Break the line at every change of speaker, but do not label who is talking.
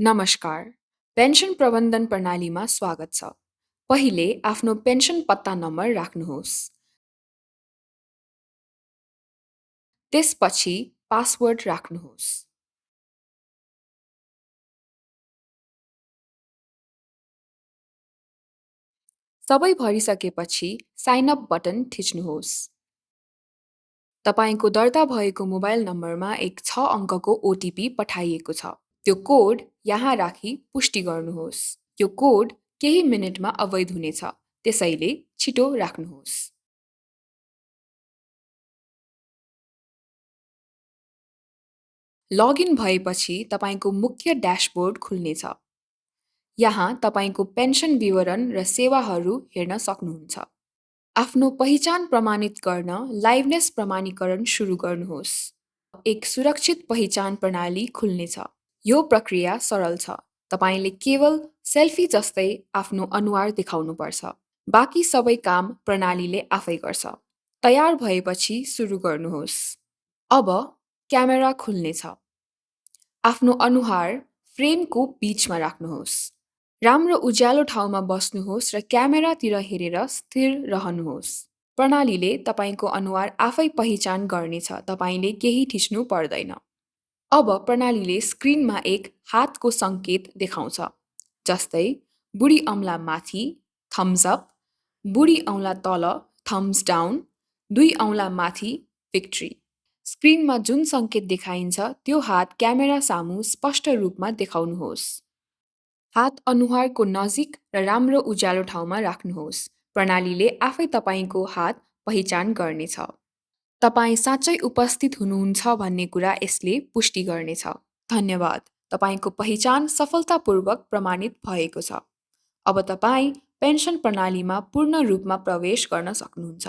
नमस्कार। पेन्सन प्रबन्धन प्रणालीमा स्वागत छ। पहिले आफ्नो पेन्सन पत्ता नम्बर राख्नुहोस्। त्यसपछि पासवर्ड राख्नुहोस्। सबै भरिसकेपछि साइन अप बटन थिच्नुहोस्। तपाईँको दर्ता भएको मोबाइल नम्बरमा एक 6 अङ्कको ओटिपी पठाइएको छ। त्यो कोड यहाँ राखी पुष्टि गर्नुहोस्। यो कोड केही मिनेटमा अवैध हुनेछ, त्यसैले छिटो राख्नुहोस्। लगइन भएपछि तपाईँको मुख्य ड्यासबोर्ड खुल्नेछ। यहाँ तपाईँको पेन्सन विवरण र सेवाहरू हेर्न सक्नुहुन्छ। आफ्नो पहिचान प्रमाणित गर्न लाइभनेस प्रमाणीकरण सुरु गर्नुहोस्। एक सुरक्षित पहिचान प्रणाली खुल्नेछ। यो प्रक्रिया सरल छ। तपाईँले केवल सेल्फी जस्तै आफ्नो अनुहार देखाउनुपर्छ। बाँकी सबै काम प्रणालीले आफै गर्छ। तयार भएपछि सुरु गर्नुहोस्। अब क्यामेरा खुल्नेछ। आफ्नो अनुहार फ्रेमको बीचमा राख्नुहोस्। राम्रो उज्यालो ठाउँमा बस्नुहोस् र क्यामेरातिर हेरेर स्थिर रहनुहोस्। प्रणालीले तपाईँको अनुहार आफै पहिचान गर्नेछ, तपाईँले केही थिच्नु पर्दैन। अब प्रणालीले स्क्रिनमा एक हातको सङ्केत देखाउँछ, जस्तै बुढी औँला माथि थम्स अप, बुढी औँला तल थम्स डाउन, 2 औँला माथि भिक्ट्री। स्क्रिनमा जुन सङ्केत देखाइन्छ त्यो हात क्यामेरा सामु स्पष्ट रूपमा देखाउनुहोस्। हात अनुहारको नजिक र राम्रो उज्यालो ठाउँमा राख्नुहोस्। प्रणालीले आफै तपाईँको हात पहिचान गर्नेछ। तपाईँ साँच्चै उपस्थित हुनुहुन्छ भन्ने कुरा यसले पुष्टि गर्नेछ। धन्यवाद। तपाईँको पहिचान सफलतापूर्वक प्रमाणित भएको छ। अब तपाईँ पेन्सन प्रणालीमा पूर्ण रूपमा प्रवेश गर्न सक्नुहुन्छ।